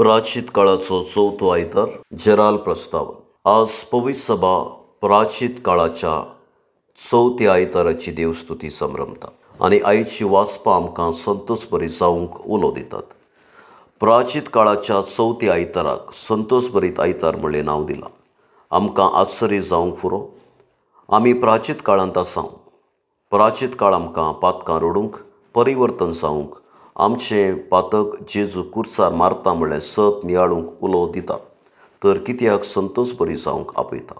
प्राचीत काळाचो चवथो आयतार जेराल प्रस्तावन. आज पवित्र सभा प्राचीत काळाच्या चवथ्या आयताराची देवस्तुती संभ्रमता आनी आयची वाचपां आमकां संतोषभरीत जावंक उलो दितात. प्राचीत काळाच्या चवथ्या आयताराक संतोषभरीत आयतार म्हणलें नांव दिलां. आमकां आश्चर्य जावंक फुरो, आमी प्राचीत काळांत आसाव. प्राचीत काळ आमकां पातकां रडूंक, परिवर्तन जावंक, आमचें पातक जेजू कुर्सार मारता म्हणलें सत नियाळूंक उलो दिता, तर कित्याक संतोषभरीत जावंक आपयता.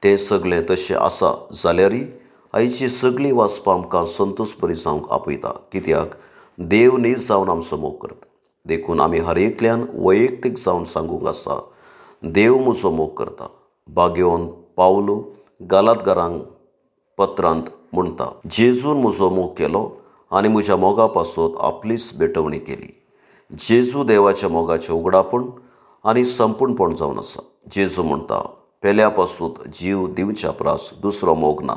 तें सगळें तशें आसा जाल्यारय आयची सगळीं वाचपां आमकां संतोषभरीत जावंक आपयता, कित्याक देव नीज जावन आमचो मोग करता. देखून आमी हर एकल्यान वैयक्तीक जावन सांगूंक आसा, देव म्हजो मोग करता. बागेवन पावलो गालातगारांक पत्रांत म्हणटा, जेजून म्हजो मोग केलो आनी म्हज्या मोगा पासत आपलीच भेटवणी केली. जेजू देवाच्या मोगाचें उगडापण आनी संपूर्णपण जावन आसा. जेजू म्हणटा, पेल्या पासून जीव दिवच्या प्रास दुसरो मोग ना.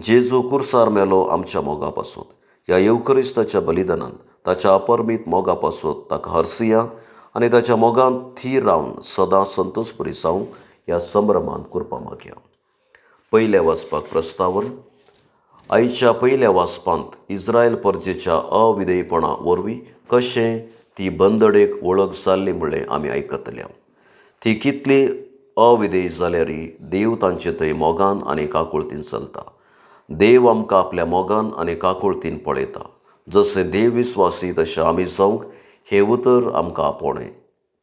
जेजू कुर्सार मेलो आमच्या मोगा पासून. ह्या येवक्रिस्ताच्या बलिदानान ताच्या अपरमीत मोगा पासून ताका हरसिया आनी ताच्या मोगान थीर रावन सदां संतोषभरीत जावंक ह्या संभ्रमान कृपा मागया. पयल्या वाचपाक प्रस्तावन. आयच्या पयल्या वाचपांत इस्रायल परजेच्या अविधेयपणा वरवीं कशें ती बंदडेक वळख जाल्ली म्हणलें आमी आयकतल्या. ती कितली अविधेय जाल्यारय देव तांचे थंय मोगान आनी काकुळतीन चलता. देव आमकां आपल्या मोगान आनी काकुळतीन पळयता. जशें देव विस्वासी तशें आमी जावंक हें उतर आमकां आपोवणें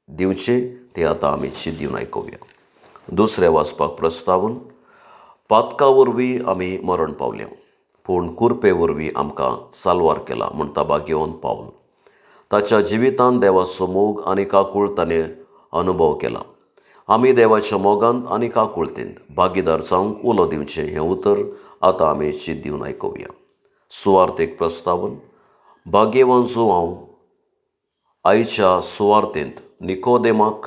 दिवचें, तें आतां आमी चिंतून आयकुया. दुसऱ्या वाचपाक प्रस्तावन. पातका वरवीं आमी मरण पावल्या, पूण कुरपे वरवीं आमकां साल्वार केला म्हणटा बागेवन पावल. ताच्या जिवितांत देवाचो मोग आनी काकूळ ताणें अनुभव केला. आमी देवाच्या मोगांत आनी काकुळतींत भागीदार जावंक उलो दिवचें हें उतर आतां आमी चिंत दिवन आयकुया. सुवार्थेक प्रस्तावन. भाग्यवान जुवांव आयच्या सुवार्थेंत निकोदेमाक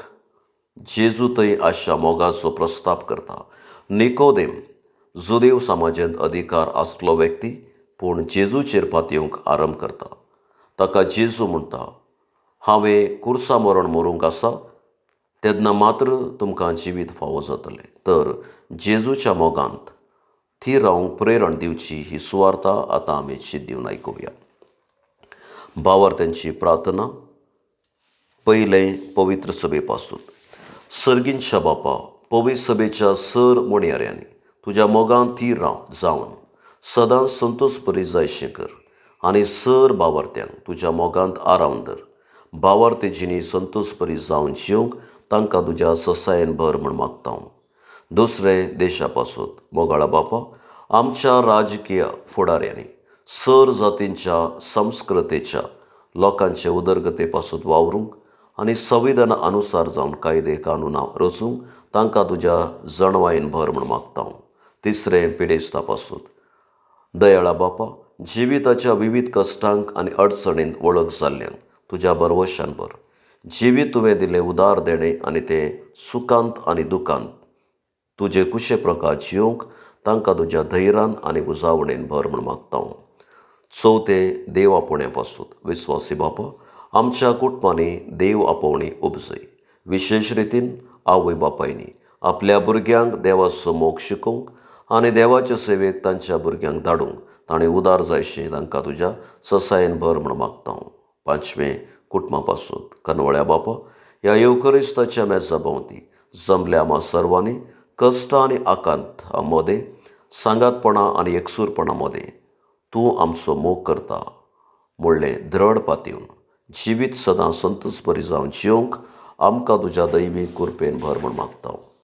जेजू थंय आशा मोगाचो प्रस्ताव करता. निकोदेम जुदेव समाजांत अधिकार आसलो व्यक्ती, पूण जेजूचेर पातयेवंक आरंभ करता. ताका जेजू म्हणटा, हांवें कुर्सा मरण मरूंक आसा तेन्ना मात्र तुमकां जिवीत फावो जातलें. तर जेजूच्या मोगांत थीर रावंक प्रेरण दिवची ही सुवार्ता आतां आमी चिंत दिवन आयकुया. भावार्थ्यांची प्रार्थना. पयलें पवित्र सभे पासून. सर्गींच्या बापा, पवित्र सभेच्या सर म्हणयाऱ्यांनी तुज्या मोगान थीर राव जावन सदांच संतोषभरीत जायशें कर आनी सर भावार्थ्यांक तुज्या मोगांत आरावन धर. भावार्थी जिणी संतोषभरीत जावन जिवंक तांकां तुज्या ससायेन भर म्हूण मागता. दुसरें देशा पासून. मोगाळा बापा, आमच्या राजकीय फुडाऱ्यांनी सर जातींच्या संस्कृतेच्या लोकांचे उदरगते पासून वावरूंक आनी संविधाना अनुसार जावन कायदे कानुनां रचूंक तांकां तुज्या जणवायेन भर म्हूण मागता. तिसरें पिडेस्ता पासून. दयाळा बापा, जिविताच्या विविध कश्टांक आनी अडचणींत वळख जाल्ल्यांक तुज्या भरवशान भर. जिवीत तुवें दिलें उदार देणें आनी तें सुखांत आनी दुखांत तुजे कुशे प्रकार जिवंक तांकां तुज्या धैर्यान आनी उजावणेन भर म्हूण मागता. चवथें देव आपोवण्या पासून. विस्वासी बापा, आमच्या कुटुंबांनी देव आपोवणी उपजय. विशेश रितीन आवय बापायनी आपल्या भुरग्यांक देवाचो मोग शिकोवंक आनी देवाचे सेवेक तांच्या भुरग्यांक धाडूंक ताणें उदार जायशें तांकां तुज्या ससायेन भर म्हूण मागता. पांचवें कुटुंबा पासून. कनवळ्या बापा, ह्या येवक्रिस्ताच्या मेजा भोंवती जमल्या आमा सर्वांनी कश्ट आनी आकांत मदें, सांगातपणा आनी एकसूरपणा मदें तूं आमचो मोग करता म्हणलें द्रढ पातयेवन जिवीत सदां संतोषभरीत जावन जिवंक आमकां तुज्या दैवी कृपेन भर म्हूण मागता.